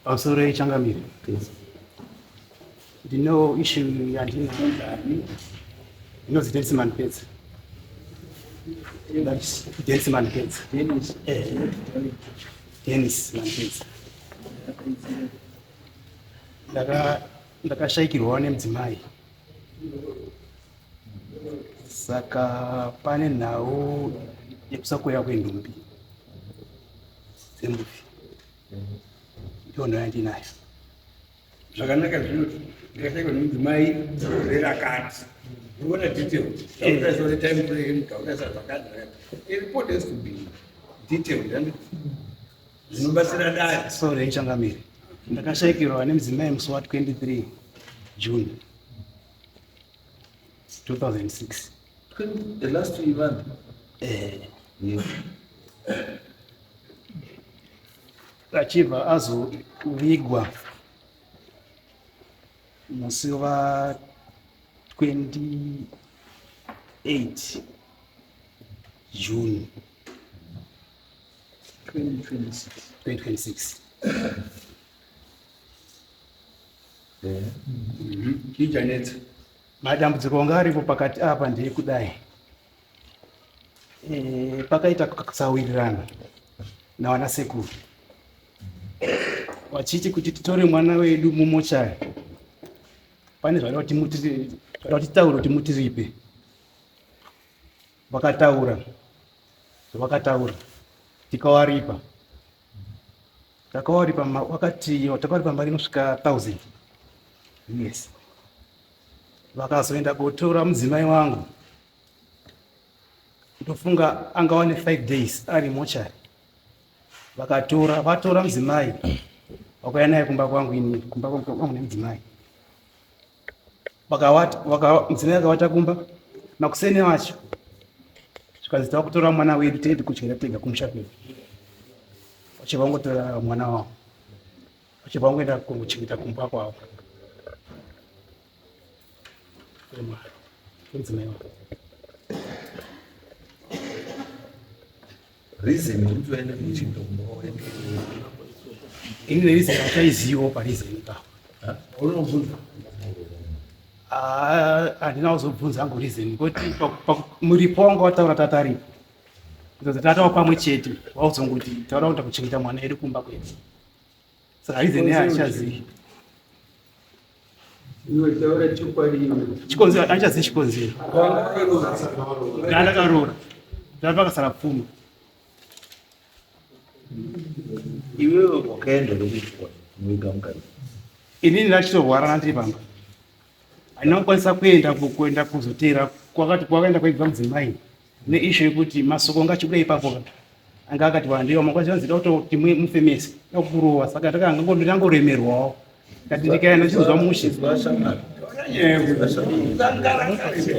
Pamusoro yechangamire, ndino issue yandinayo inonzi Dennis Manipedza. Dennis Manipedza. Dennis Manipedza. Ndakashaikirwawo nemudzimai, saka pane nhau yekusakuya kwenhumbi dzemufi, ndiyo nhau yandinayo. Zvakanaka zvinoti ndakashaikwa nemudzimai gore rakati. Unoona detail, takutarisa time frame, takutarisa zvakati zvakati. A report has to be detailed and zvinobatsira dare. Sorry changamire, ndakashaikirwa nemudzimai musi wa 23 June 2006. The last event. Eh. Achibva azovigwa musi wa 28 June 2026. 2026. Chii chanetsa? Madambudziko anga aripo pakati apa ndeyekudai, pakaita kusawirirana navana sekuru vachiti kuti titore mwana wedu mumochari, pane zvada kuti titaure kuti mutiripe. Vakataura zvavakataura, tikawaripa. Takawaripa, wakati takawaripa mari inosvika 1000. Yes, vakazoenda kotora mudzimai wangu, ndofunga angawane 5 days ari mochari. Vakatora, vatora mudzimai, vakauya naye kumba kwangu ini, kumba kwangu nemudzimai. Vakawata, mudzimai akawata kumba. Makuseni acho zvikanzi takutora mwana wedu, tiende kudyira tega kumusha kwedu. Vachibva vangotora mwana wavo, vachibva vangoenda kuchengeta kumba kwavo mudzimai wavo. Reason yekuti vaende kuchinda kumba kwavo? Ini reason achaizivo pareason ipapo. Unobvunza? Ah, handina kuzobvunza hangu reason, nekuti muripo wanga wataura tataripo kutodza tatawo pamwe chete, wauzongoti taura kuenda kuchengeta mwana edu kumba kwedu, saka reason yayo handichazivi. Iwe taura chokwadi iwe. Chikonzero handichazivi, chikonzero ndandakaroora ndapakasara pfuma. Iwewe wakaenda nekuitwa muiga mukadzi? Inini ndachitorwara ndiri pamba, handina kukwanisa kuenda kuenda kuzoteera kwakati kwakaenda kwaibva mudzimai, neissue yekuti masoko anga achibuda ipapo ka, anga akati wandei makwanisa nzida kutoti mufemese dakukurowa, saka ndakangoremerwawo, ndati ndikaenda ndichinzwa mushe. Vashamwari,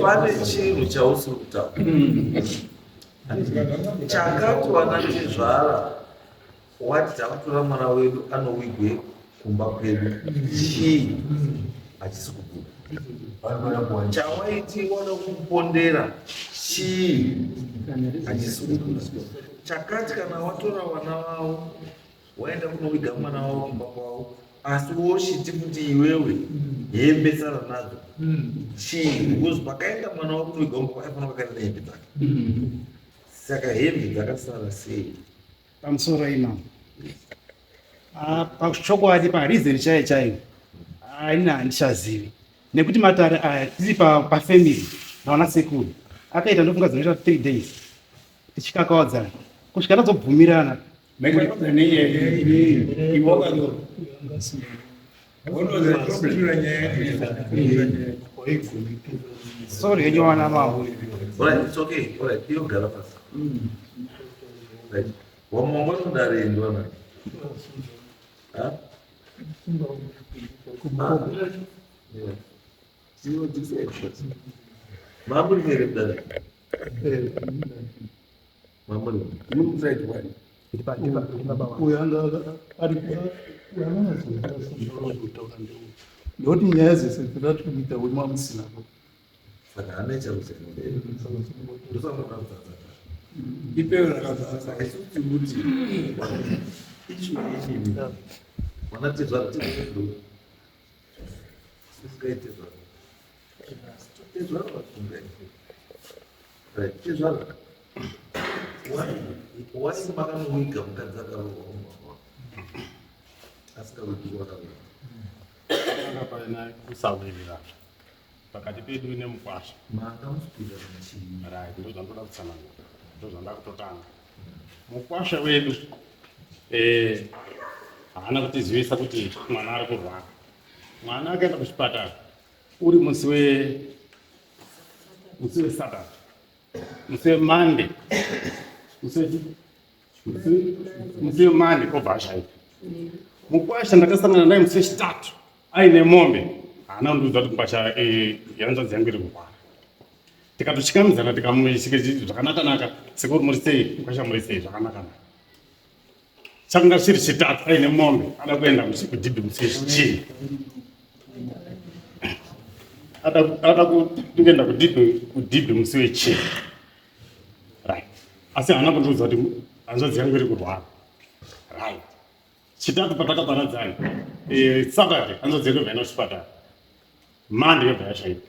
pane chinhu chausiri kutaura chakati wana tezvara wati takutora mwana wedu anowigwe kumba kwedu, chii hachisi kubuda? Chawaiti wada kupondera chii hachisi kubuda? Chakati kana watora vana vavo waenda kunoviga mwana wavo kumba kwavo, asi wochiti kuti iwewe hembe sara nadzo, chii? Because pakaenda mwana wako kunoviga kumba, aifanira kwakaenda nehembe dzake, saka hembe dzakasara sei? Pamusoro imamo. Ah, pachokwadi pareason chaiyo chaiyo aina handichazivi, nekuti matare aya tiri pafamily naona sekuru akaita, ndofunga dzinoita 3 days tichikakawadzana kusvika tazobvumirana. Maikakadza nenyaya iwe wakaroora. Unoziva problem nyaya yacho. Sorry henyu wana mavo. Alright, it's okay. Alright, iyo gara pasi. Right. Wamwe wanodare ndwana. Ha? Yeah. Mamuri here mudare? Mamuri. Muri kuside one. Uyo anga ari Ndoti nyaya dzese dzatiri kuita wema musina. Saka hana chakuziva. Ndosaka kuzadza. Ipeyo rakazara. Saka isu tiri kuti ichi ichi. Mwana tezvara tezvara. Sungai tezvara. Tezvara vasungai. Right, tezvara. Why makanowiga mukadzi akarohwa mumba Asingawigi wakarohwa. Panga paina kusawirirana pakati pedu nemukwasha. Manga musikuwirirana chii? Right, ndozvandoda kutsanangura. Ndozvanda kutotanga. Mukwasha wedu haana kutizivisa kuti mwana ari kurwara. Mwana akaenda kuchipatara uri musi weSaturday, musi weMonday, musi weMonday obva ashaika. Mukwasha ndakasangana naye musi wechitatu aine mombe, haana kundiudza kuti mukwasha hanzvadzi yangu iri kurwara. Tikatochikamidzana tikamuisike zvakanaka-naka, sekuru muri sei, mukwasha muri sei, zvakanaka-naka. Chakanga chiri chitatu aine mombe ada kuenda kudhibhi musi wechii. Ada kuenda kudhibhi musi wechii. Right. Asi haana kundiudza kuti hanzvadzi yangu iri kurwara. Right. Chitatu patakaparadzana, Saturday hanzvadzi yedu yobva yaenda kuchipatara. Monday yobva yashaika.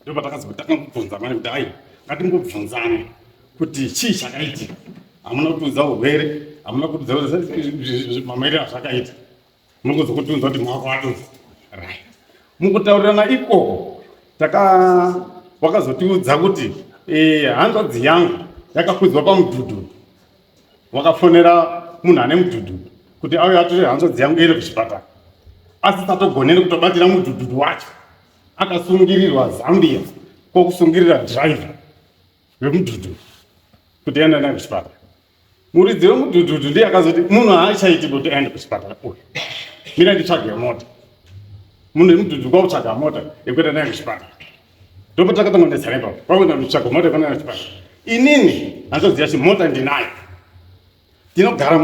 Ndipo patakazotanga mani kuti ai ngatingobvunzane kuti chii chakaitika. Hamuna kutiudza urwere, hamuna kutiudza mamiriro azvakaita. Munongozokuti kuti maoko adoza. Right. Mukutaurirana ikoko wakazotiudza kuti hanzvadzi yangu yakakwidzwa pamudhudhudhu. Wakafonera munhu ane mudhudhudhu kuti auye atore hanzvadzi yangu iende kuchipatara. Asi satogoneri kutobatira mudhudhudhu wacho. Akasungirirwa Zambia kwokusungirira driver wemudhudhudhu kuti aende naye kuchipatara. Muridzi wemudhudhudhu ndiye akazoti munhu haachaiti kuti aende kuchipatara uyu. Mira nditsvage mota. Munhu wemudhudhudhu kwakutsvaga mota yekuenda naye kuchipatara. Ndipo takatongonetsana ipapo. Kwakuenda kutsvaga mota yekuenda naye kuchipatara. Inini hanzvadzi yacho mota ndinayo. Tinogara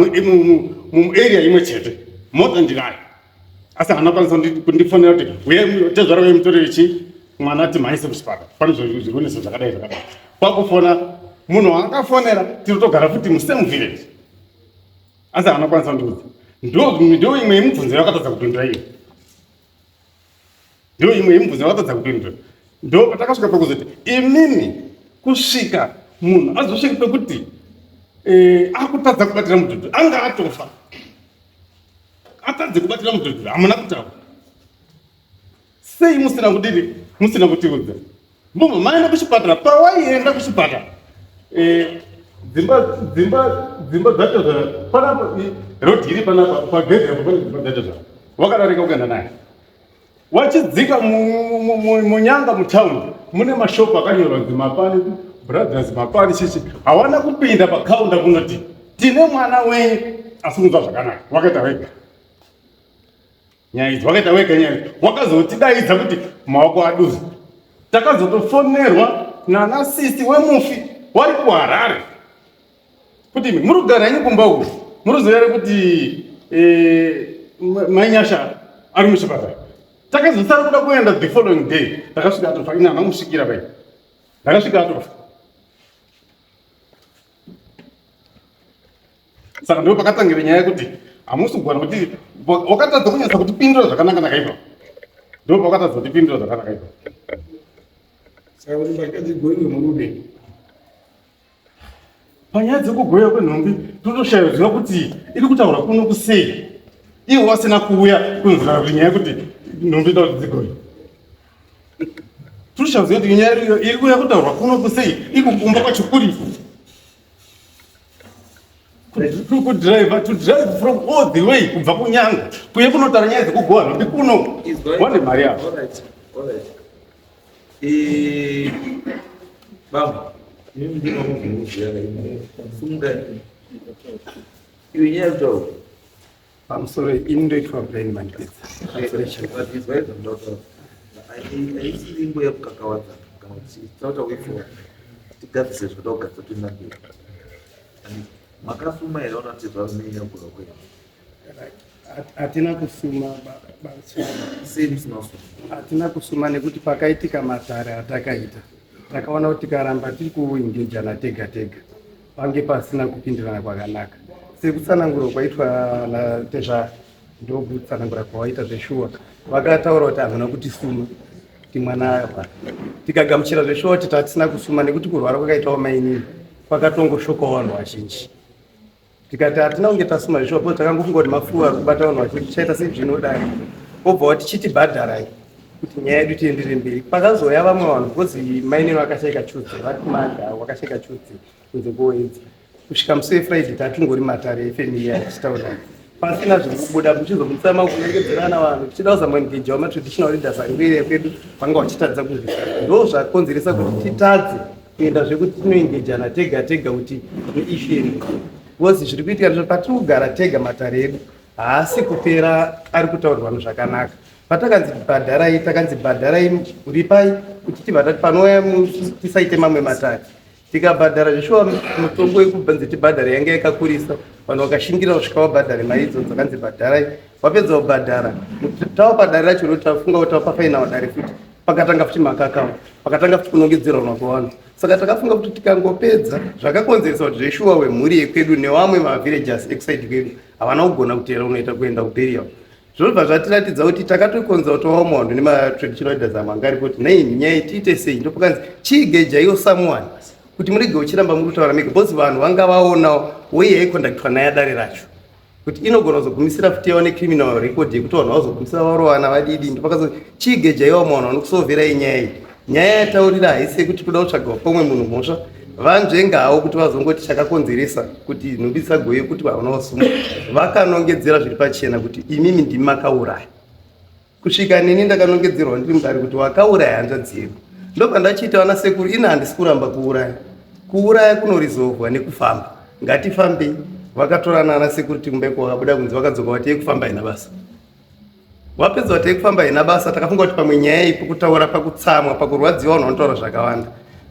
muarea imwe chete. Mota ndinayo. Asi haana kukwanisa kundifonera kuti uye tezvara uye mutorere chii mwana timhanyise kuchipatara. Pane zvikonesa zvakadai zvakadai. Kwakufona munhu waakafonera tinotogara futi musame village. Asi haana kukwanisa kundiudza. Ndo imwe yemubvunzo yakatadza kupindura iyo. Ndo imwe yemubvunzo yakatadza kupindura. Ndo patakasvika pakuzoti imimi kusvika munhu azosvika pekuti akutadza kubatira mudhudhu anga atofa. Atadze kubatira mudhudhu hamuna kutaura. Sei musina kudini? Musina kutiudza. Mbobva maenda kuchipatara, pawaienda kuchipatara. Dzimba dzacho panapa road iri panapa pagedhi apo pane dzimba dzacho zvaro. Wakadarika ukaenda naye. Wachidzika munyanga mutown mune mashopu akanyorwa kunzi Mapani Brothers Mapani chichi. Hawana kupinda pakaunda kunoti tine mwana wenyu asi kunzwa zvakanaka. Wakaita wega. Nyaya idzi wakaita wega nyaya idzi. Wakazotidaidza kuti maoko aduze. Takazotofonerwa nana sisi wemufi wari kuHarare. Kuti muri kugara henyu kumba uku. Muri kuziva here kuti Mai Nyasha ari muchipatara. Takazosara kuda kuenda the following day. Ndakasvika atofa. Ini handina kumusvikira pai. Ndakasvika atofa. Saka ndipo pakatangira nyaya yekuti hamusi kugona kuti wakatadza kunyatsa kutipindura zvakanaka naka ipapo. Ndipo pakatadza kutipindura zvakanaka ipapo. Saka kuti mbatya dzigoiwe murude. Panyaya dzekugoiwa kwenhumbi totoshaya ziva kuti iri kutaura kuno kusei. Ivo vasina kuuya kunzira kuti nyaya yekuti nhumbi inoda kuti dzigoiwe. Totoshaya ziva kuti nyaya iri kuuya kutaurwa kuno kusei iko kumba kwacho kuri. Kudrive, to drive from all the way kubva kunyanga kuye kunotaura nyaya dzekugowa nhumbi kuno. Wane mari yavo. All right, all right. Baba, mimi ndino mubvunzo Sumukai. Iwe nyaya yekutaura. Pamusoro ini ndoitwa Brian Mandipedza. Izwai zvandinotaura. Haisi ringo yekukakavadzana kana kuti tauta way forward. Tigadzise zvinoda kugadzira toenda mberi. Makasuma here unati zvarumenyaya kugura kwenyu? Hatina kusuma. Hatina kusuma nekuti pakaitika matare atakaita takaona kuti tikaramba tiri kuengejana tega tega pange pasina kupindirana kwakanaka. Sekutsanangurwa kwaitwa natezvara, ndokutsanangura kwawaita zveshuwa. Vakataura kuti havana kutisuma kuti mwana arwara, tikagamuchira zveshuwa kuti tatisina kusuma nekuti kurwara kwakaitawo mainini kwakatongoshokawo vanhu vazhinji. Tikati hatina kunge tasuma zveshuwa po takangofunga kuti mafuru ari kubata vanhu vazhinji, tichaita sezvinodai obva wati chitibhadharai kuti nyaya yedu tiendere mberi. Pakazouya vamwe vanhu because mainini vakashaika Tuesday, vari kumanda wakashaika Tuesday kunze kwoedza kusvika musi weFriday tatingori matare efamily tichitaura pasina zviri kubuda, muchizobudisa makunongedzerana vanhu tichida kuzama engagewa matraditional leaders ari kuarea kwedu vanga vachitadza kuzvi. Ndo zvakonzeresa kuti titadze kuenda zvekuti tinoengejana tega tega kuti neissue yedu, because zviri kuitika ndizvo patiri kugara tega matare edu haasi kupera ari kutaurirwa zvakanaka. Patakanzi bhadharai, takanzi bhadharai, ripai kuti tibva tati panouya tisaite mamwe matare. Tikabhadhara zveshuwa. Mutongo wekubvanzi tibhadhare yanga yakakurisa. Vanhu vakashingira kusvika vabhadhare mari idzo dzakanzi bhadharai. Vapedza kubhadhara, tava padare racho ro tafunga kuti tava pafainawo dare futi, pakatanga futi makakao, pakatanga futi kunongedzerwa kwavanhu. Saka takafunga kuti tikangopedza zvakakonzeresa kuti zveshuwa wemhuri yekwedu nevamwe mavillagers ekuside kwedu havana kugona kuteera unoita kuenda kuburial. Zvinobva zvatiratidza kuti takatokonza kuti waoma vanhu nematraditional leaders amwe anga aripo kuti nei nyaya tiite sei. Ndopakanzi chiigejaiwo someone kuti murege uchiramba muri kutaura mega, because vanhu vanga vaonawo wei yaiconductwa naye dare racho kuti inogona kuzogumisira futi yava necriminal record yekuti vanhu vazogumisira varovana vadidi. Ndopakazo chiigejaiwo munhu vanokusolverai nyaya iyi. Nyaya yataurira haisi yekuti kuda kutsvaga pomwe munhu mhosva. Vanzvengawo kuti vazongoti chakakonzeresa kuti nhumbi dzisagoye kuti havana vasungwa, vakanongedzera zviri pachena kuti imimi ndimi makauraya. Kusvika neni ndakanongedzerwa ndiri mudare kuti wakauraya hanzvadzi yedu. Ndobva ndachiita vana sekuru, ini handisi kuramba kuuraya. Kuuraya kunoresolvwa nekufamba, ngatifambei. Vakatorana ana sekuru tikumba vakabuda kunzi, vakadzoka vati yekufamba haina basa. Wapedza vati yekufamba haina basa. Takafunga kuti pamwe nyaya ipo kutaura pakutsamwa, pakurwadziwa, vanhu vanotaura zvakawanda.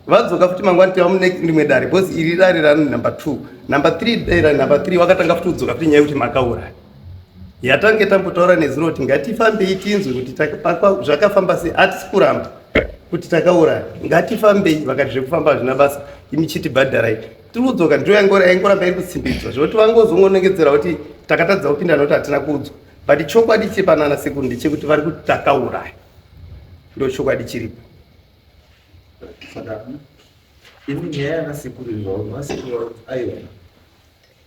Vadzoka futi mangwani teva mune rimwe dare because iri dare rani number 2, number 3, dare rani number 3. Vakatanga futi kudzoka futi nyaya yekuti makauraya yatange tambotaura nezuro kuti ngatifambei tinzwe kuti zvakafamba sei. Hatisi kuramba kuti takauraya, ngatifambei. Vakati zvekufamba hazvina basa, imi chitibhadharai. Tiri kudzoka, ndiyo yaingoramba iri kutsimbidzwa zvekuti vangozongonongedzera kuti takatadza kupinda nokuti hatina kuudzwa. But chokwadi chepanana sekuru ndechekuti vari kuti takauraya, ndo chokwadi chiripo. Saka ini nyaya yanasekuru izvavo, vasekuru vari kuti aiwa,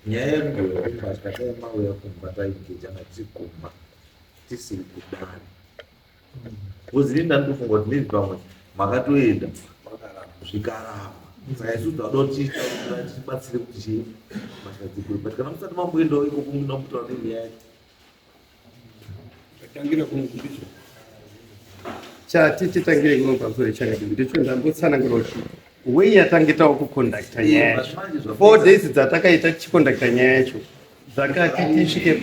nyaya yedu mbatya taimauya kumba, taigejana tiri kumba tisiri kudare, because ini ndandofunga kuti maybe pamwe makatoenda zvikaramba. Saka isusu tauda kuti tibatsire kuti chii mbatya dzikure, but kana musati mamboendawo ikoko munoda kutaura nenyaya yacho. Tangira kuno kumbizvo. Chati titangire kuno pamusoro chakati ndicho ndambotsanangura kuti wei yatange tawo kuconducta nyaya yacho, 4 days dzatakaita tichiconducta nyaya yacho dzakati tisvike.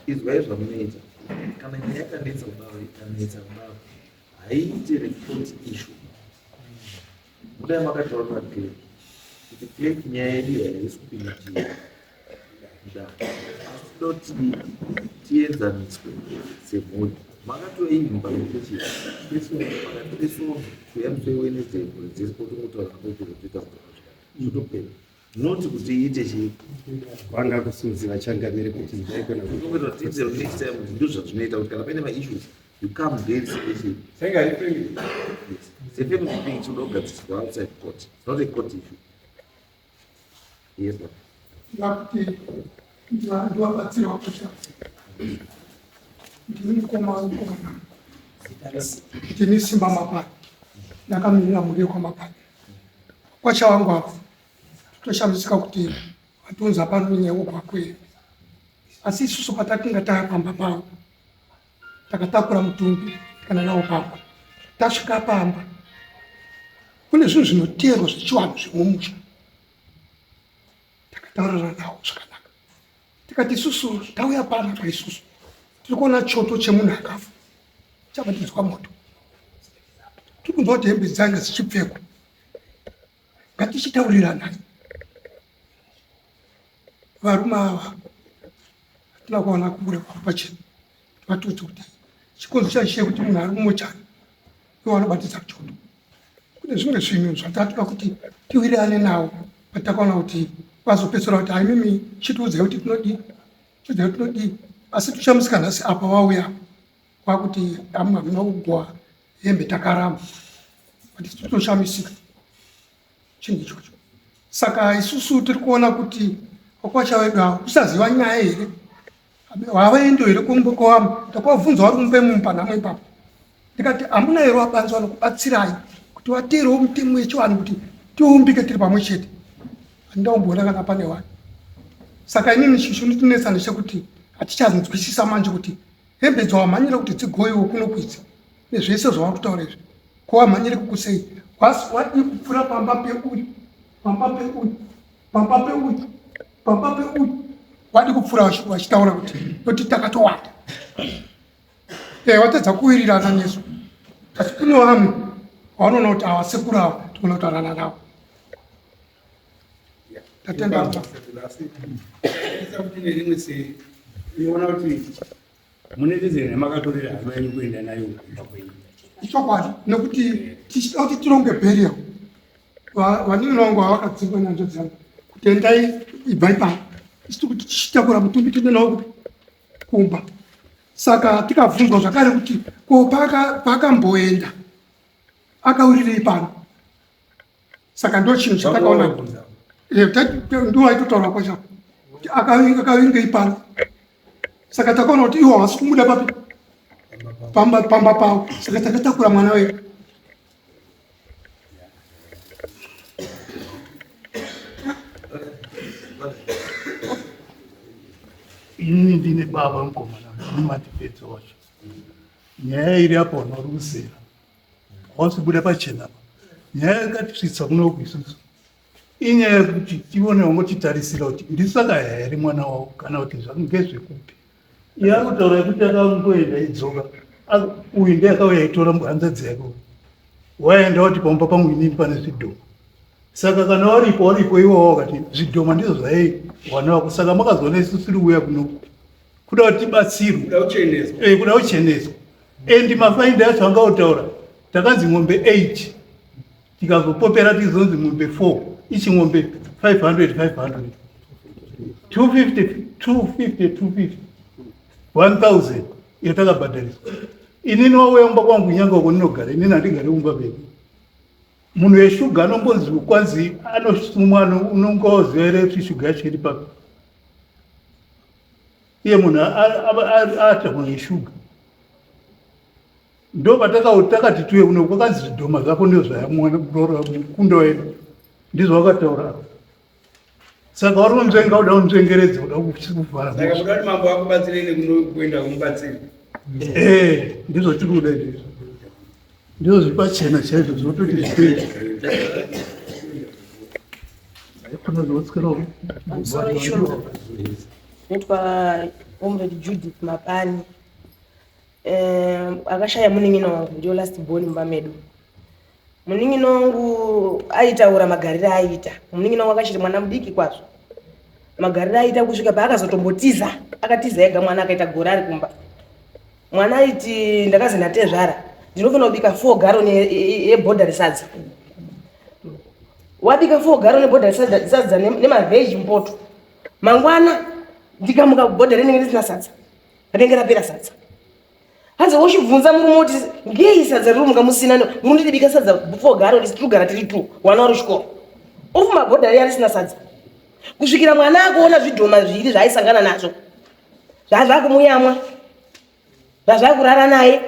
Izwai zvamunoita. Kana nyaya yakanetsa kudaro, ikanetsa kudaro, haiite report issue. Mudai makataura naclerk kuti clerk, nyaya yedu haisi kupinda chii kudaro, asi toda kuti tienzaniswe semhuri. Makatoimba nekuti pakati pesondo kuya musi weWednesday mhuri dzese potongotaura napopera toita zvotopera, not kuti iite chii. Vanga kusuziva changamire kuti ndaigona. Kutokuita kuti tiite next time kuti ndo zvazvinoita kuti kana paine maissues you come there especially. Senge ari family. Yes, it's a family thing chinoda kugadziriswa outside court. It's not a court issue. Yes, ma'am. Ndakuti ndivabatsirawo kuita ndini mukoma wemukomana, ndini Simba Mapani, ndakamirira mhuri yekwaMapani. Kwacha wangu ava totoshamisika kuti vatunza pano nenyaya yekwakwere, asi isusu patatinga taya pamba pavo takatakura mutumbi kana nawo pamba. Tasvika pamba kune zvinhu zvinoteerwa zvechivanhu zvemumusha. Takataurirana nawo zvakanaka, tikati isusu tauya panapa, isusu tiri kuona choto chemunhu akafa chabatidzwa moto, tiri kunzwa kuti hembe dzanga dzichipfekwa, ngatichitauriranai. Varume ava Hatina kuona kubuda kwavo pachena kuti vatiudze kuti chikonzo chacho chekuti munhu ari mumochari iwo anobatidza choto. Kune zvimwe zvinhu zvatatoda kuti tiwirirane navo patakaona kuti vazopedzisira kuti haimimi chitiudzai kuti tinodii, tiudzai kuti tinodii. Asi tichamisika nhasi apa vauya kwakuti amwe hamuna kugoa hembe takaramba but isu tinoshamisika chinhu ichocho saka isusu tiri kuona kuti vakwasha vedu ava kusaziva nyaya here havaendi here kumba kwavamwe takavabvunza vari kumba imomo panhamo ipapo ndikati hamuna here vabanzi vanokubatsirai kuti vateerewo mutemo yechivanhu kuti tiumbike tiri pamwe chete handina kumboona kana pane wani saka inini chinhu chinotinetsa ndechekuti hatichazonzwisisa manje kuti hembe dzawamhanyira kuti dzigoiwe kuno kuidzi nezvese zvavari kutaura izvi ko wamhanyire kukusei wadii kupfuura pamba peuyu pamba peuyu pamba peuyu pamba peuyu wadii kupfuura vachitaura kuti noti takatowanda e watadza kuwirirana nesu asi kune vamwe vanoona kuti awa sekuru awa tinoona kutaurana navo Tatenda. Inoona kuti mune reason yamakatorera hama yenyu kuenda nayo kumba kwenyu. Ichokwadi nekuti tichida kuti tironge burial vanin'ina vangu vavakadzingwa nyanzvadzi yangu kuti endai ibvai pano isu kuti tichitakura mutumbi tiende nawo kupi kumba saka tikabvunzwa zvakare kuti ko paakamboenda akaurirei pano saka ndo chinhu chatakaona eh, ndo aitotaura kwacho kuti akavingei pano saka takaona kuti iwo havasi kumuda papi pamba pavo saka takatakura mwana wedu Ini ndine baba mukomana nematipedza wacho nyaya iri apo vanhu vari kusera hausi kubuda pachena apa nyaya yakatisvitsa kunoku isusu inyaya yekuti tione vangotitarisira kuti ndisakaya here mwana wavo kana kuti ngezvekupi iye ari kutaura yekuti akangoenda idzoka uyu ndiye akauya aitora hanzadzi yake waenda wati pamba pangu inini pane zvidhoma saka kana waripo waripo iwawo wakati zvidhoma ndizvo zvaiwana wako saka makazoona isu tiri kuuya kunoku kuda kuti tibatsirwe kuda kucheneswa eh, and mafaindi acho anga otaura takanzi mombe 8 tikazopopera tizonzi mombe 4 ichi mombe 500 500 250 250 250 1000 iyo takabhadhariswa inini wauya kumba kwangu nyanga uko ndinogara inini handigari kumba pedu munhu weshuga anombonzi kwanzi anosumwa unonga waziva here kuti shuga yacho iri papi iye munhu atakwa neshuga ndo patakati tuye kuno kwakanzi zvidhoma zvako ndio zvayamukunda wedu ndizvo wakataura apa saka wari kunzvenga uda kunzvengeredza uda kuvhara saka muda kuti mambo akubatsirei nekuenda kumubatsiri eh ndizvo tiri kuda izvizvo ndizvo zviri pachena chaizvo zvinototi zvipere Pamusoro ishumba noitwa Comrade Judith Mapani eh, akashaya munin'ina wangu ndiyo last born mumba medu. Munin'ina wangu aitaura magariro aiita. Munin'ina wangu akachiri mwana mudiki kwazvo, magariro aiita kusvika paakazotombotiza, akatiza ega mwana akaita gore ari kumba. Mwana aiti ndakazi natezvara ndinofanira kubika 4 gallon yebhodha resadza. Wabika 4 gallon yebhodha resadza nemavheji mupoto. Mangwana ndikamuka bhodha rinenge risina sadza. Rinenge rapera sadza. Hanzi wochibvunza murume kuti ngei sadza riri muka musina mundibika sadza 4 gallon tiri kugara tiri 2 wana wari chikoro. Ofuma bhodha riya risina sadza. Kusvikira mwana akuona zvidhoma zviri zvaaisangana nazvo. Zvazvakumuyamwa. Zvazvakurara naye.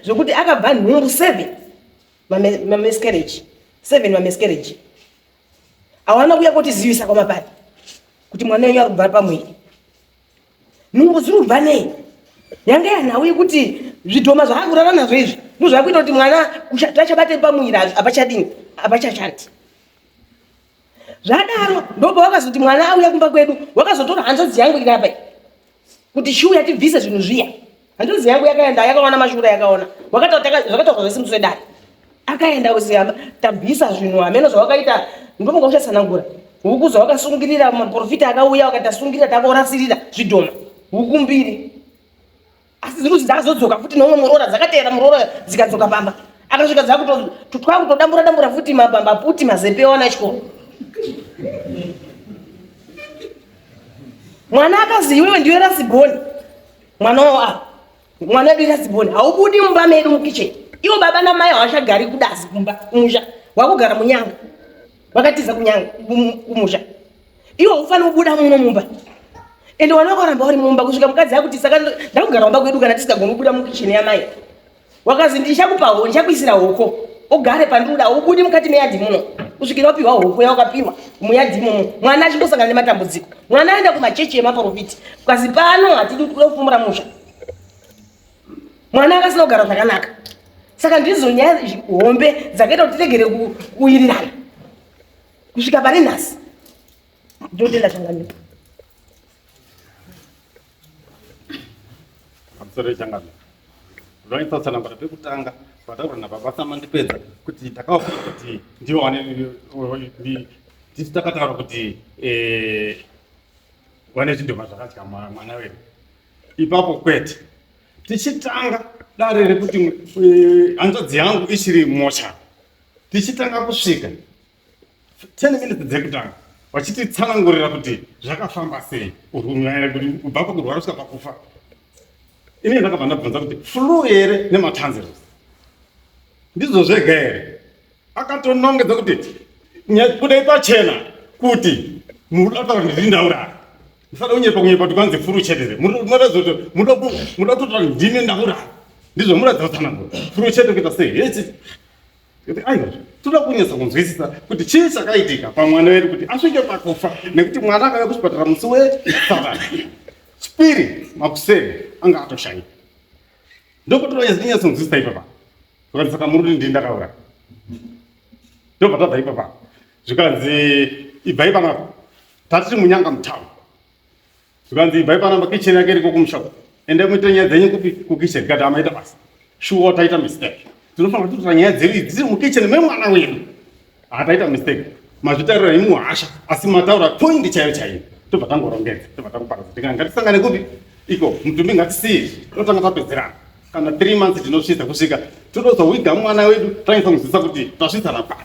Zvekuti akabva nhumbu 7 mamiscarriage. 7 mamiscarriage. Awana kuya kotizivisa kwamapani kuti mwana wenyu ari kubva pamwiri. Nhumbu dziri kubva nei? Yanga yanhau yekuti zvidhoma zvaakurara nazvo izvi ndozvakuita kuti mwana tachabate pamwiri hapachadini hapachashandi. Zvadaro ndopa wakazoti mwana auya kumba kwedu wakazotora hanzvadzi yangu ikapa kuti chiuya tibvise zvinhu zviya. Hanzvadzi yangu yakaenda yakaona mashura yakaona zvakataurwa zvese musi wedare akaenda kuzi tabvisa zvinhu hameno zvawakaita ndofunga uchatsanangura huku zvawakasungirira maprofita akauya wakati tasungirira takorasirira zvidhoma. Huku mbiri. Asi dziri kuti dzakazodzoka futi neumwe muroora dzakateera muroora dzikadzoka pamba. Akasvika dzakutodambura dambura futi maputi mazepe wana chikoro. Mwana akazi iwewe ndiwe rasibhoni. Mwana wavo apa. Mwana wedu rasibhoni haubudi mumba medu mukitchen. Iwo baba namai havachagari kudazi kumba kumusha. Wakugara munyanga. Vakatiza kunyanga kumusha. Iwo haufaniri kubuda muno mumba. Ende wana wakaramba uri mumba kusvika mukadzi akuti saka ndakugara kumba kwedu kana tisikagoni kubuda mukitchen yamai. Wakazi ndichakupa hoko, ndichakuisira hoko. Ugare pandinoda, ubudi mukati meyadhi muno. Kusvikira wapiwa hoko yawakapiwa muyadhi imomo. Mwana achingosangana nematambudziko. Mwana aenda kumachechi emaporofiti. Kukazi pano hatidi kuda kufumura musha. Mwana akasina kugara zvakanaka. Saka ndidzo nyaya hombe dzakaita kuti tiregere kuwirirana. Kusvika pari nhasi. Ndinotenda changamire. Pamusoro changamire. Ndinoisa tsanangura pekutanga pataura nababa Samandipedza kuti ndakavafunga kuti ndivo vane tisu takataura kuti eh, vane zvidhoma zvakadya mwana wedu. Ipapo kwete. Tichitanga dare rekuti eh, hanzvadzi yangu ichiri mocha. Tichitanga kusvika 10 minutes dzekutanga vachititsanangurira kuti zvakafamba sei kubva pakurwara kusvika pakufa ini ndakabva ndabvunza kuti flu here nematanzils ndizvo zvega here akatonongedza kuti budai pachena kuti muruda kutaura kuti ndiri ndauraya musada kunyepa kunyepa kuti kwanzi furu chete here muda kutotaura ndine ndauraya ndizvo muratidza kutsanangura furu chete kuita sei hechi Kuti aiwa toda kunyatsa kunzwisisa kuti chii chakaitika pamwana wedu kuti asvike pakufa nekuti mwana akauya kuchipatara musi weSaturday. Chipiri makuseni anga atoshaika. Ndokutora nyatsonzwisisa ipapa. Zvikanzi saka muri kuti ndini ndakauraya. Ndobva tabva ipapa. Zvikanzi ibvai panapa. Tatiri munyanga mutown. Zvikanzi ibvai panapa kitchen yake iriko kumusha uko. Endai muite nyaya dzenyu kupi kukitchen tikati amaita basa. Shuwa taita mistake. Tinofanira kutotora nyaya dzedu idzi dziri mukitchen memwana wedu. Hataita mistake. Mazvitaurira imi muhasha asi mataura point chaiyo chaiyo. Tobva tangorongedza, tobva tangoparadza. Tikati ngatisangane kupi? Iko mutumbi ngatisiye. Totanga tapedzerana. Kana 3 months tinosvitsa kusvika totozowiga mwana wedu tanyatsa kunzwisisa kuti tasvitsana papi.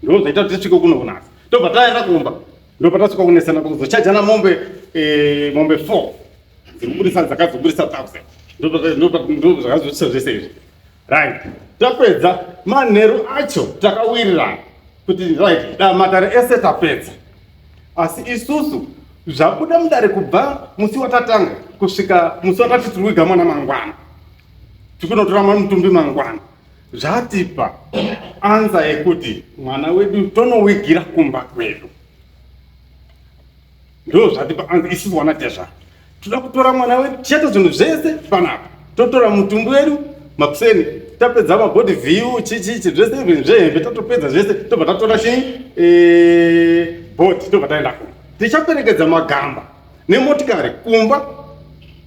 Ndozvaita kuti tisvike kuno kunasa. Tobva taenda kumba. Ndopatasvika kunesana pakuzochajana mombe eh, mombe 4 dzirikubudisa dzakazobudisa 1000 ndozvakazobudisa zvese izvi right tapedza manheru acho takawirirana kuti right da matare ese tapedza asi isusu zvabuda mudare kubva musi watatanga kusvika musi watati tiri kuiga mwana mangwana tikunotora mutumbi mangwana zvatipa anza yekuti mwana wedu tonowigira kumba kwedu ndo zvatipa anza isusu wana tezvara toda kutora mwana wedu tichaita zvinhu zvese panapa totora mutumbi wedu makuseni tapedza mabody view chichichi zvese even zvehembe tatopedza zvese tobva tatora chii eh, body tobva taenda kumba tichaperekedza magamba nemotikari kumba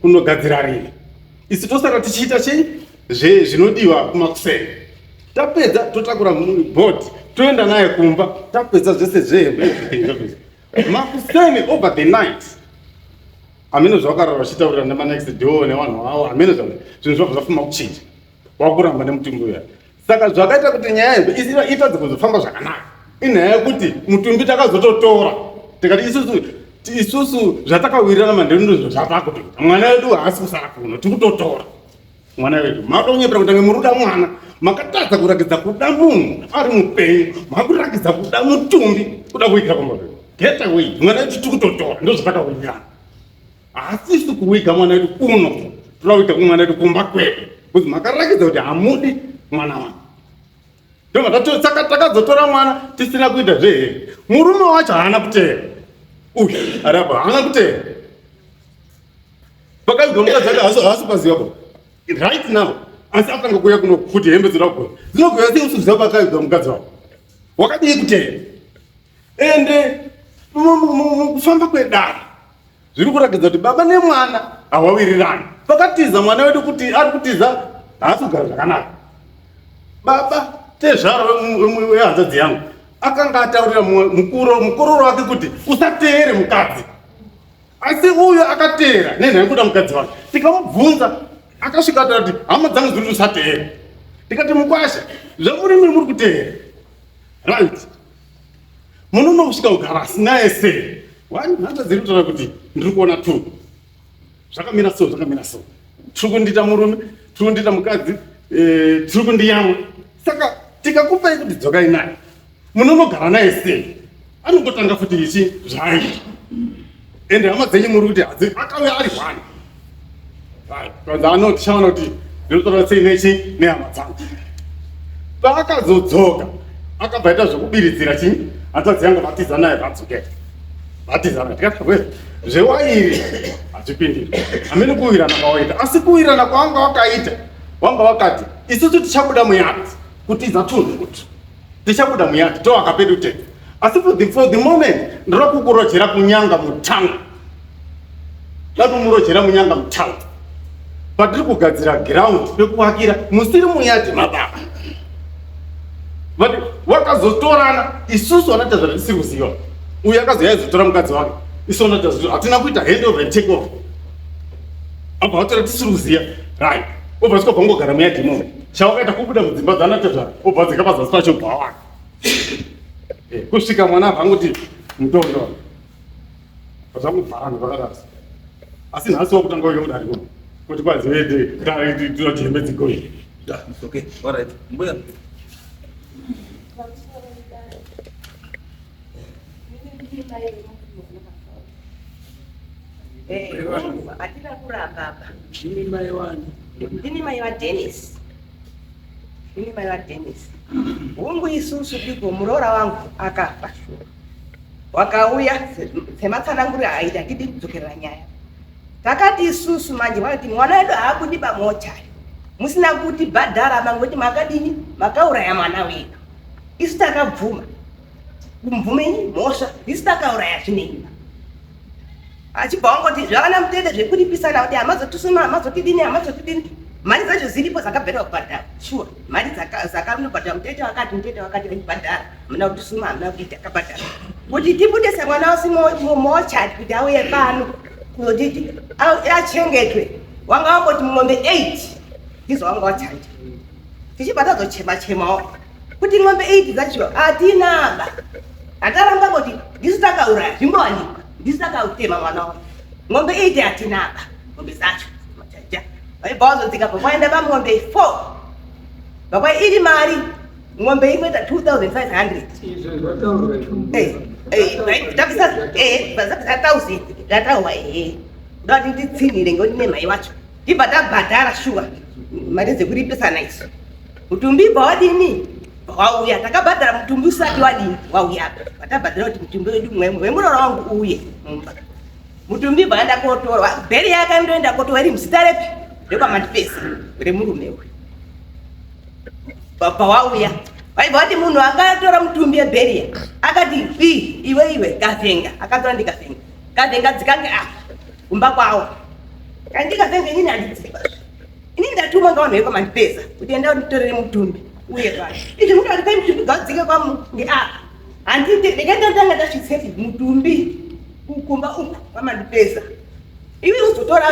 kunogadzira rini isu tosara tichiita chii zvinodiwa kumakuseni tapedza totakura board toenda naye kumba tapedza zvese zvehembe everything makuseni over the night hameno zvawakarara vachitaurira nemanext door nevanhu vavo hameno zvinhu zvabva zvafuma kuchinja wakuramba nemutumbi uya saka zvakaita kuti nyaya iyi itadze kuzofamba zvakanaka inyaya yekuti mutumbi takazototora tikati isusu isusu zvatakawirirana manheru ndizvo zvatakutoita mwana wedu haasi kusara kuno tikutotora mwana wedu makuda kunyepera kutange muruda mwana makatadza kurakidza kuda munhu ari mupenyu makurakidza kuda mutumbi kuda kuigira kumba kwedu get away mwana wedu tikutotora ndozvatakawirirana Haasisi kuwiga mwana wedu kuno, toda kuita kumwana wedu kumba kwedu because makarakidza kuti hamudi mwana wangu. Ndobva saka takazotora mwana tisina kuita zvehe. Murume wacho haana kuteera uyu ari apa haana kuteera pakavigwa mukadzi ake haasi paziva ko right now asi atanga kuuya kuno kuti hembe dzinoda kugona dzinogona sei usiziva pakavigwa mukadzi wako wakadii kuteera ende mukufamba kwedare zviri kuratidza kuti baba nemwana hawawirirani pakatiza mwana wedu kuti ari kutiza haasi kugara zvakanaka baba tezvaro wehanzvadzi yangu akanga ataurira mukororo wake kuti usateere mukadzi. Asi uyo akateera nenhau yekuda mukadzi wake, tikamubvunza akasvika ataura kuti hama dzangu dziri kusateera. Tikati mukwasha, zvamuri muri muri kuteera right, munonosvika kugara asinaye sei? One hama dziri kutaura kuti ndiri kuona two zvakamira so, zvakamira so, tiri kundiita murume, tiri kundiita mukadzi, eh, tiri kundiyamwa. Saka tikakupai kuti dzokai naye munonogara naye sei? Anongotanga futi ichi zvaaita. Ende hama dzenyu muri kuti hadzi akauya ari one kanzi ano tichaona kuti ndinotaura sei nechi nehama dzangu. Paakazodzoka akabva aita zvekubiridzira chii hanzvadzi yangu vatiza naye vadzokera vatiza naye tikati we zvewairi hazvipindiri hamene kuwirana kwawaita asi kuwirana kwawanga wakaita wanga wakati isusu tichabuda muyadzi kutiza tunhu kuti tichabuda muyadhi towaka pedu tega asi for the, for the moment ndinoda kukurojera kunyanga mutanga dakumurojera munyanga mutanga patiri kugadzira ground pekuvakira musiri muyadhi mababa but wakazotorana isusu vanoita zvatisiri kuziva uyu akazouya aizotora mukadzi wake isu vanoita hatina kuita hand over and take off abva vatora tisiri kuziva right obva svika bvangogara muyadhi imomo chawakaita kubuda mudzimba dzanatezvara obva dzika pazasi pacho bva waka eh, kusvika mwana abva angoti mutondo zvangobvarana zvakadaro asi nhasi wakutanga uye kudari kuno kuti kwanzi vete tinoti hembe dzigoi Okay, all right. Mbuya. Hatina kuramba apa. Ndini mai wani? Ndini mai vaDennis. Ndini mai vaDennis. Hungu isusu diko muroora wangu akafa shuwa. Wakauya sematsananguriro aita hatidi kudzokerera nyaya. Takati isusu manje vanoti mwana wedu haabudi pamochari. Musina kuti bhadhara mangoti makadini makauraya mwana wedu. Isu takabvuma. Kumvumenyi mhosva isu takauraya zvinei. Achibva wangoti zvavana mutende zvekuripisana kuti hamazotisuma hamazotidini hamazotidini mari dzacho dziripo dzakabhadharwa kubhadhara sure mari dzakanobhadhara mutete wakati mutete wakati vaibhadhara hamuna kutisuma hamuna kuita akabhadhara kuti tibudise mwana wasi mochati kuti auye pano kuti achengetwe wanga wangoti mombe 8 ndizo wanga wachanja tichibva tazochema chemawo kuti ng'ombe 8 dzacho hatinaba hataramba kuti ndisu takauraya zvimbowanikwa ndisu takautema mwana wangu ng'ombe 8 hatinaba ng'ombe dzacho machaja vaibva vazodzika pakwaenda pamombe 4 vakwa iri mari ng'ombe imwe ta 2500 tabvisa 1000 ndataurwa ehe ndoda kuti nditsinhire ngekuti nemhai wacho tibva tabhadhara shuwa mari dzekuripisana isu mutumbi bva wadini wauya takabhadhara mutumbi usati wadini wauya vatabhadhara kuti mutumbi wedu wemurora wangu uuye mumba mutumbi bva enda kotorwa bheri yakandoenda kotorwa iri muzita repi rekwamandipesa remurume uyu pawauya vaibva vati munhu akatora mutumbi yebheriya akati i iwe iwe kavhenga akatora ndikavhenga kavhenga dzikange apa kumba kwawo kandikavhenga inini handidziva Ini ndatumwa ngavanhu vekwamandipesa kuti enda unditorere mutumbi uye pano. Izvi muti ati mutumbi gadzike kwamu ngeapa. Handiti ndikatanga ndasvitsepi mutumbi kukumba uku kwamandipesa. Iwe uzotora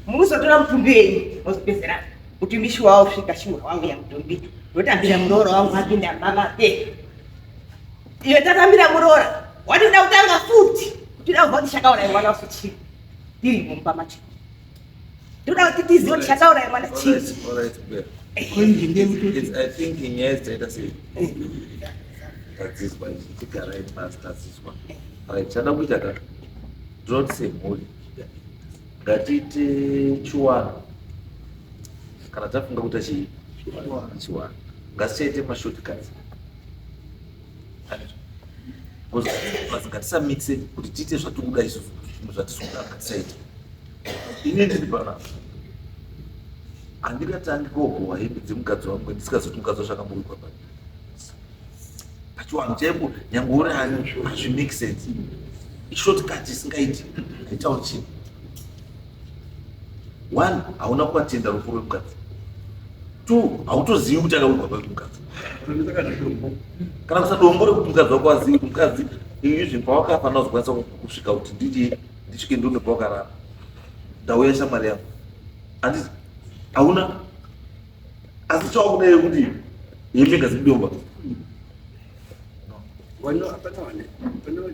muzotora mutumbi wenyu mozopedzera mutumbi shuwa wasvika shuwa wauya mutumbi. Ndotambira muroora wangu apinda mama pe. Iwe tatambira muroora watoda kutanga futi. Tinoda kubva kuti chakauraya mwana wafuti. Tiri mumba macho. Ndoda kuti tizive kuti chakauraya mwana chii. I think nyaya dzaita sei tadzizwa tigarai pasi tadzizwa right chada kuita ka ndinoti semhuri ngatiite chiwano kana tafunga kuita chii chiwano ngatichaite mashortcuts Ngatisamise kuti tiite zvatikuda isusu zvinhu zvatisikuda ngatisaite. Ini ndiri panapa handingatangi kogohwa hembe dzemukadzi wangu ndisingazivi kuti mukadzi wacho akamboigwa pai pachiwanhu chaipo nyange uri ani hazvi make sense ishortcut isingaiti haitauri chinhu One, hauna kuatenda rufu rwemukadzi. Two, hautozivi kuti akawigwa papi mukadzi. Kana kusa dombo rekuti mukadzi wako azivi kuti mukadzi izvi pawakafa ndazokwanisa kusvika kuti ndidi Ndisvike ndione pawakarara. Ndauya shamwari yangu. Handiti hauna asi chawakuda yekuti hembe ngadzibude mumba.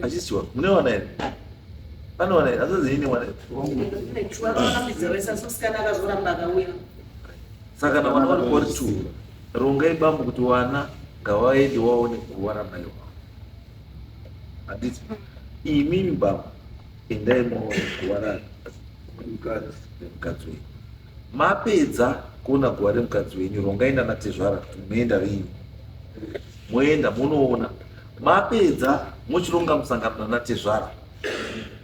Achisiwa mune wana here? Pane wana here? Asi ine wana here? Saka kana wana vari kuwari two rongai bambo kuti wana ngavaende waone guva ramai wavo. Handiti imimi bambo endai muone guva remukadzi wenyu. Mapedza kuona guva remukadzi wenyu rongai nanatezvara kuti munoenda riini. Moenda munoona. Mapedza mochironga musangano nanatezvara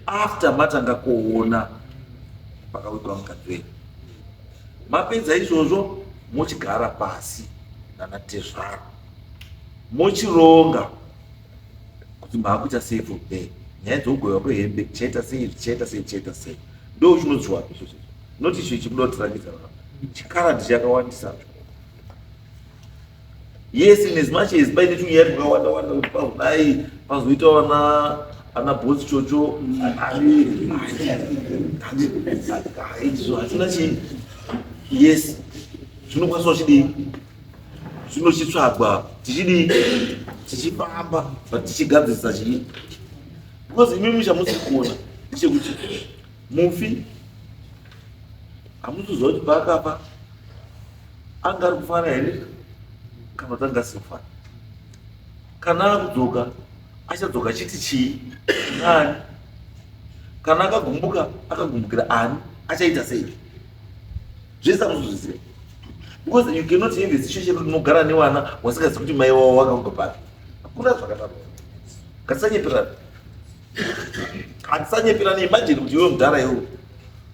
after matanga kuona pakawigwa mukadzi wenyu. Mapedza izvozvo mochigara pasi nanatezvara mochironga kuti maakuita sei from there nyaya dzekugovewa kwehembe tichaita sei tichaita sei tichaita sei ndo chinodziwa izvozvo not icho ichi kuda kutirakidza chikaradhi chakawandisa yes in as much as paine tunyaya twakawanda wanda kuti pazodai pazoita vana ana bosi chocho izvo hatina chii yes zvinokwanisa chidii zvinochitsvagwa tichidii tichifamba but tichigadzirisa chii because imimi chamusi kuona ndechekuti mufi hamusi kuziva kuti paakafa anga ari kufara here kana kuti anga asiri kufara kana akudzoka achadzoka achiti chii nani kana akagumbuka akagumbukira ani achaita sei zvese amuzozviziva because you cannot have a situation kuti unogara nevana wasingazivi kuti mai wavo wakabva papi hakuna zvakadaro ngatisanyeperana hatisanyeperana imagine kuti iwe mudhara iwe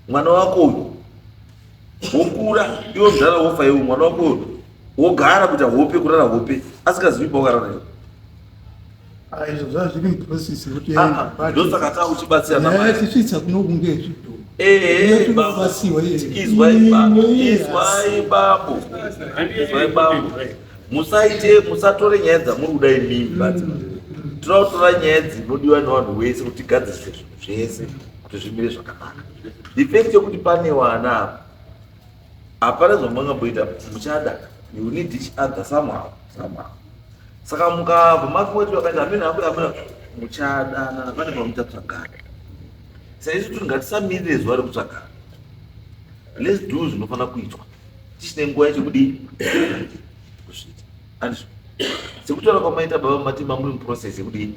mwana wako uyu wokura iwe mudhara wofa iwe mwana wako uyu wogara kuita hope kurara hope asingazivi pawakarara iwe izvo zvaa zviri muprocess yekuti ndosaka taa uchibatsirana tisvitsa kuno kunge zvidhoma izwai bambo izwai bambo musaite musatore nyaya dzamuri kuda imimi but tinoda kutora nyaya dzinodiwa nevanhu wese kuti tigadzirise zvinhu zvese kuti zvimire zvakanaka the fact yekuti pane wana apa hapana zvamungamboita muchada you need each other somehow somehow saka mukabva makuti vakaita amene apo amene muchadanana pane pamuchatsvagana saizvo tiri ngatisamirire zuva rekutsvagana let's do zvinofanira kuitwa tichine nguva yacho kudii kuzviita andizvo sekutaura kwamaita baba mati mamuri muprocess yekudii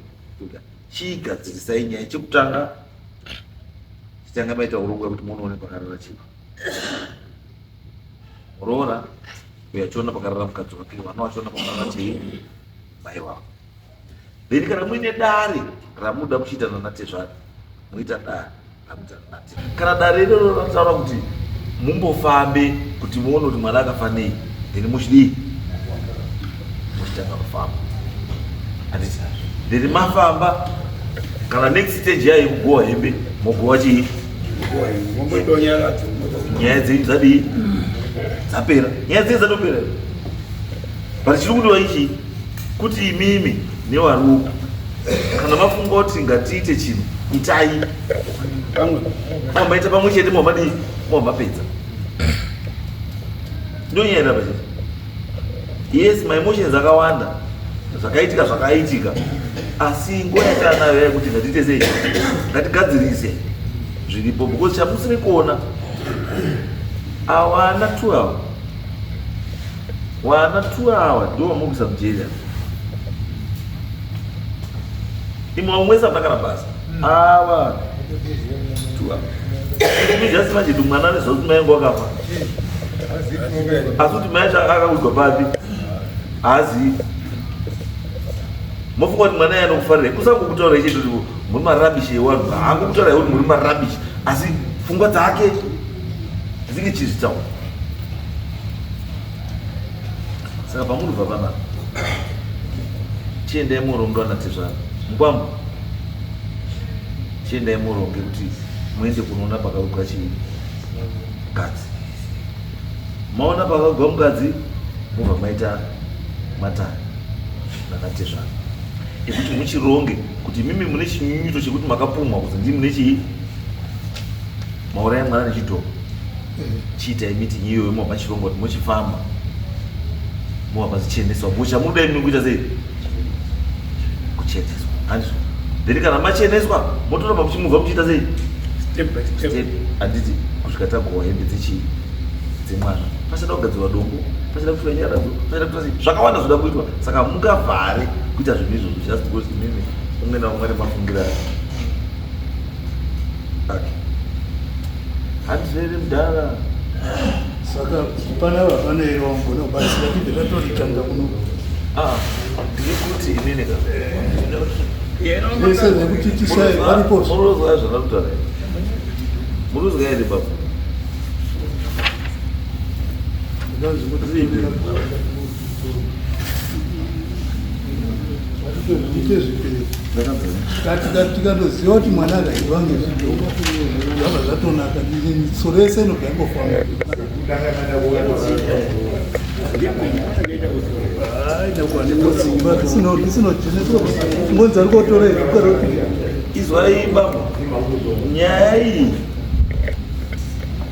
chigadzirisai nyaya chekutanga chitanga maita urongwa kuti munoone pakarara chii muroora uyo achiona pakarara mukadzi wake vana vachiona pakarara chii mai wavo then kana muine dare ramunoda kuchiita nanatezvara moita dare ramuita nanate kana dare iroro rataura kuti mumbofambe kuti muone kuti mwana akafa nei then muchidii muchitanga kufamba handiti then mafamba kana next stage yayo yekugowa hembe mogowa chii nyaya dzenyu dzadii dzapera nyaya dzenyu dzatopera but chiri kudiwa ichi kuti imimi newaruku kana mafunga kuti ngatiite chinhu itai maita pamwe chete mamadii mamapedza ndonyaya iri apa chete yes my emotions akawanda zvakaitika zvakaitika asi nguva yatanayo yekuti ngatiite sei ngatigadzirise zviripo because chamusiri kuona awana two hour wana two hour ndo vamurikuisa mujeri apa imwe vamwe wese hamuna kana basa ava two hour just imagine kuti mwana anoziva kuti mai angu akafa asi kuti mai acho akaudzwa papi haazivi mofunga kuti mwana iye anokufarira kusangokutaura ichete kuti muri marabishi ewanhu haangokutaura kuti muri marabishi asi pfungwa dzake dzinge chizvitaura saka pamuribva panapa chiendai muronge vanatezvara mukwambo chiendai muronge kuti muende kunoona pakavigwa chii mukadzi maona pakavigwa mukadzi mobva maita matare nanatezvara ekuti muchironge kuti mimi mune chinyunyuto chekuti makapumwa kuti ndii mune chii Mauraya mwana nechidhoma. Chiitai meeting iyoyo mobva machironga kuti mochifamba. Mobva machicheneswa. Musha munoda imi kuita sei? Kucheneswa. Handizvo. Then kana macheneswa motoramba muchimuvha muchiita sei? Step by step. Step. Handiti kusvika tagowa hembe dzechii? Dzemwana. Pachada kugadzirwa dombo, pachada kuitwa nyaradzo, pachada kuitwa sei? Zvakawanda zvoda kuitwa. Saka mungavhare kuita zvinhu izvozvo just because imimi umwe naumwe nemafungiro ake. Ake. Handizvo here mudhara? Saka panapa pane here wangona kubatsira tibve tatoritanga kuno? Ah, ndiri kuti inini ka. Zvese zvekuti tisai varipo. Murozwa zvandakutaura here? Murozwa here baba? Ite zvipiri. Tikatoziva kuti mwana akaiva ngezvidhoma zvabva zvatonaka, mitso rese inobva ingofamba. Ngonzi ari kotora Izwai baba, nyaya iyi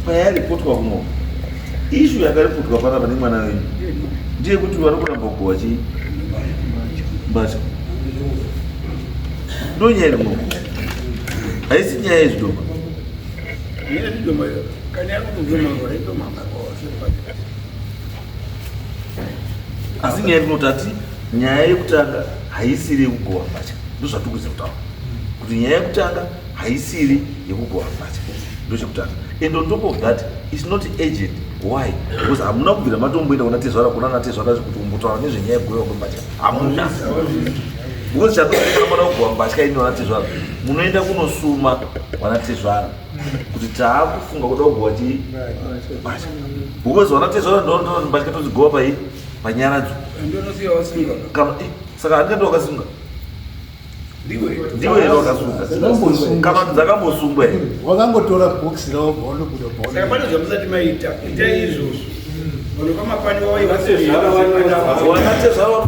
payaripotwa kuno, ishu yakaripotwa panapa nemwana wenyu ndeyekuti vari kuramba kugowa chii mbatya. Ndo nyaya iri muno, haisi nyaya yezvidhoma. Asi nyaya iri tati nyaya yekutanga haisiri yekugowa mbatya, ndozvatiri kuziva kutaura kuti nyaya yekutanga haisiri yekugowa mbatya, ndochekutanga. And on top of that, it's not urgent. Why? Because hamuna kubvira matomboenda kuna tezvara, kuna natezvara kuti kumbotaura nezvenyaya yekugowa kwembatya hamuna. Because chatokana mada kugowa mbatya ini vanatezvara munoenda kunosuma vanatezvara kuti taakufunga kuda kugowa chii mbatya, because vanatezvara ndonotaura mbatya todzigowa pai panyaradzo. Kana saka handingati wakasunga ndiwe here wakasunga kana kuti dzakambosungwa here? Wakangotora bhokisi ravo bvawandobuda. Saka pane zvamusati maita, itai izvozvo. Vanhu kwamapani Wanatezvara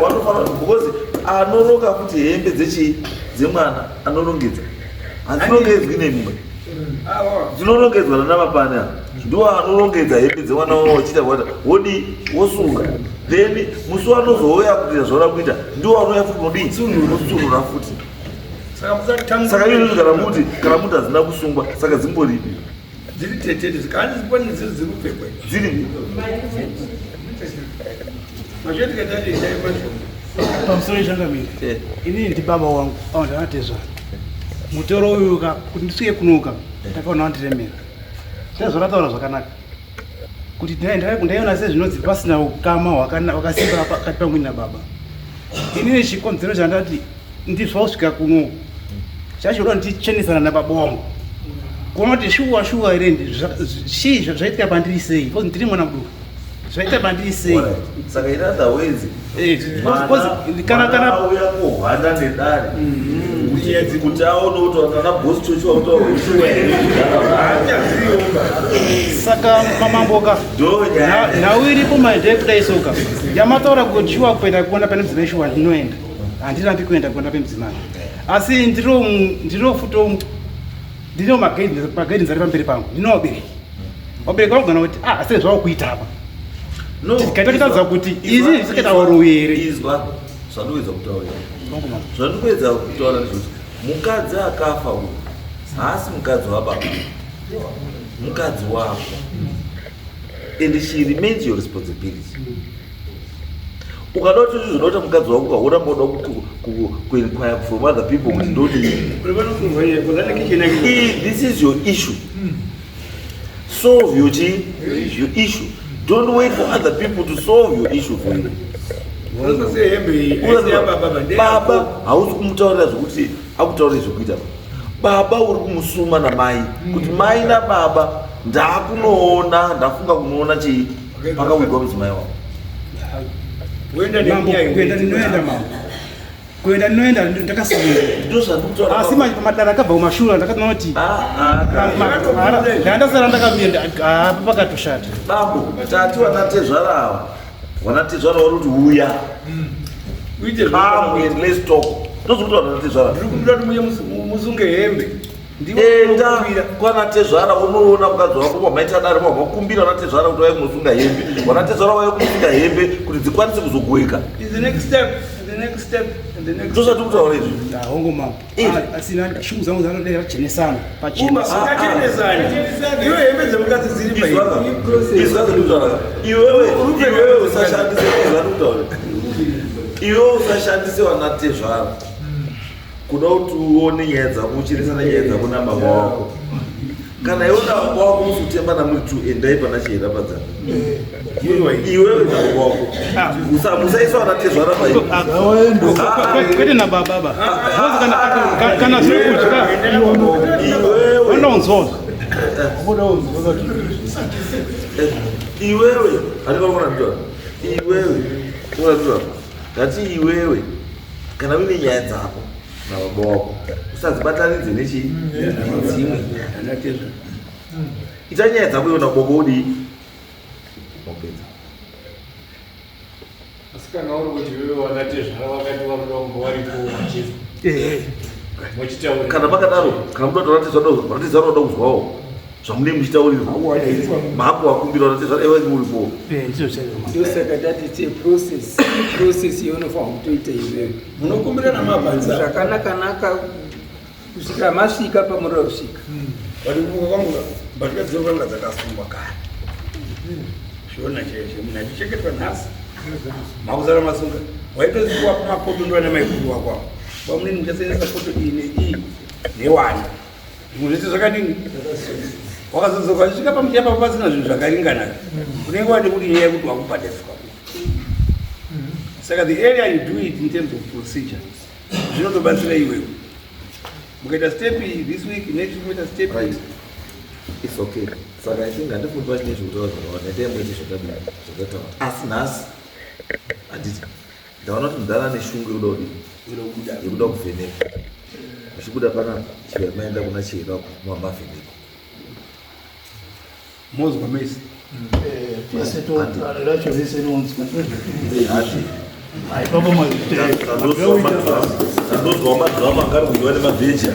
vanofanira, because anoroka futi hembe dzechii dzemwana anorongedza, hadzirongedzwi nemimwe, dzinorongedzwa nanamapani ava, ndiwo anorongedza hembe dzemwana wavo wachiita kuata wodii wosunga. Then musi wanozouya kuita zvaoda kuita ndiwo anouya futi unodii unotsunura futi. Saka izvozvo kana muti hadzina kusungwa, saka dzimboripi? Dziri tetete zikani pane dziri dziri kupfekwa. Dziri. Pamusoro ichangamiri, inini ndibaba wangu avo ndanatezvara mutoro uyu ka kuti ndisvike kunoka ndakaona wandiremera. Tezvara taura zvakanaka kuti ndaiona sezvinonzi pasina ukama hwakasimba pakati pangu nababa. Inini chikonzero chandati ndizva kusvika kuno chachoda ndichichenesana nababa wangu kuona kuti shuwa shuwa here chii zvaitika pandiri sei, because ndiri mwana muduku, zvaita pandiri sei. Saka in other words, Because kana auya kuhwanda nedare kuti aone kuti kana bosi chochiwa kuti shuwa here. Saka mamamboka nhau iripo maende kudai soka yamataura kuti shuwa kuenda kuona pane mudzimai, shuwa ndinoenda, handirambi kuenda kuona pemudzimai, asi ndiro ndiro futo ndino magaidance ari pamberi pangu, ndino vabereki. Vabereki vanogona kuti ah, sei zvavakuita apa? No. Tikaita kutaridza kuti izvi zvisikaita varoyi here? Izwa zvandikuedza kutaura. Zvandikuedza kutaura ndezvekuti mukadzi akafa uyu haasi mukadzi wababa, mukadzi wako, and she remains your responsibility. Ukada kuti izvi zvinoita mukadzi wako kauramba uda kuinquire from other people kuti ndodii. This is your issue. Solve your, your issue. Don't wait for other people to solve your issue for you. Baba hausi kumutaurira zvekuti akutaurire zvekuita. Baba uri kumusuma namai kuti mai nababa ndakunoona, ndafunga kunoona chii pakawigwa mudzimai wako. Mambo, kuenda ndinoenda, mambo, kuenda ndinoenda, ndakasununguka, asi manje pamadara akabva kumashure ndakatoona kuti ndandasara ndakamira apa pakatoshata. Bambo, tati vanatezvara ava, vanatezvara vari kuti uya, come and let's talk. Ndozvikuti vanatezvara Ndiri kuda kuti muye musunge hembe. Enda kwana tezvara unoona mukadzi wako kwamaita dare kwamakumbira vana tezvara kuti vauye kunosunga hembe vana tezvara vauye kunosunga hembe kuti dzikwanise kuzogoeka ndosati kutaura izvi hongu mambo asi shungu dzangu dzanodai vachenesana pachenesana iwe hembe dzemukadzi dziri paizvazvandikutaura iwewe iwewe usashandise zvandikutaura iwewe usashandise vana tezvara kuda kuti uone nyaya dzako uchiresana nyaya dzako nababa wako kana iwe nababa wako musi kutemba namuri tu endai pana chihera padzana iwewe nababa wako musaiswa ana tezvara pai kwete nababa ba kana zviri kudya iwewe iwewe handikaona nditaura iwewe nditaura ndati iwewe kana uine nyaya dzako nababa wako usadzibatanidze nechii nedzimwe ita nyaya dzako iwe nababa wodii wapedza asi kana uri kuti iwewe wanatezvara vakati varuda kunge varipo vachizwa muchitaura kana pakadaro kana muda kuti vanatezvara vanoda kuzwawo zvamunenge muchitaurirwa maapo wakumbira vanatezvara ewe uripo ndosaka tati it's a process process yaunofanira kutoita iwewe munokumbirana mabhanza zvakanakanaka kusvikira masvika pamunoda kusvika but kufunga kwangu mbatya dzinokanga dzakasungwa kare zviona cheshe munhu achichengetwa nhasi makuzara masunga waitoziwa kumakoto ndo ana maikuru wako apo bamunini muchasenzesa koto iyi neiyi newani zvimwe zvese zvakadini wakazodzoka uchisvika pamusha papo pasina zvinhu zvakaringana unenge wade kuti nyaya yekuti wakubhadhariswa saka the area you do it in terms of procedure zvinotobatsira iwewe mukaita step iyi this week next week moita step right it's okay saka i think handifungi pachine zvekutaura zvakawanda itai muite zvakadii zvakataura asi nhasi handiti ndaona kuti mudhara ane shungu yekuda kudii yekuda kuvheneka muchibuda panapa chibva maenda kuna chihera mavhenekwa mozwa mese tese todare racho rese rinonzwa ipapo ndozwa madrama angari kudyiwa nemabheja.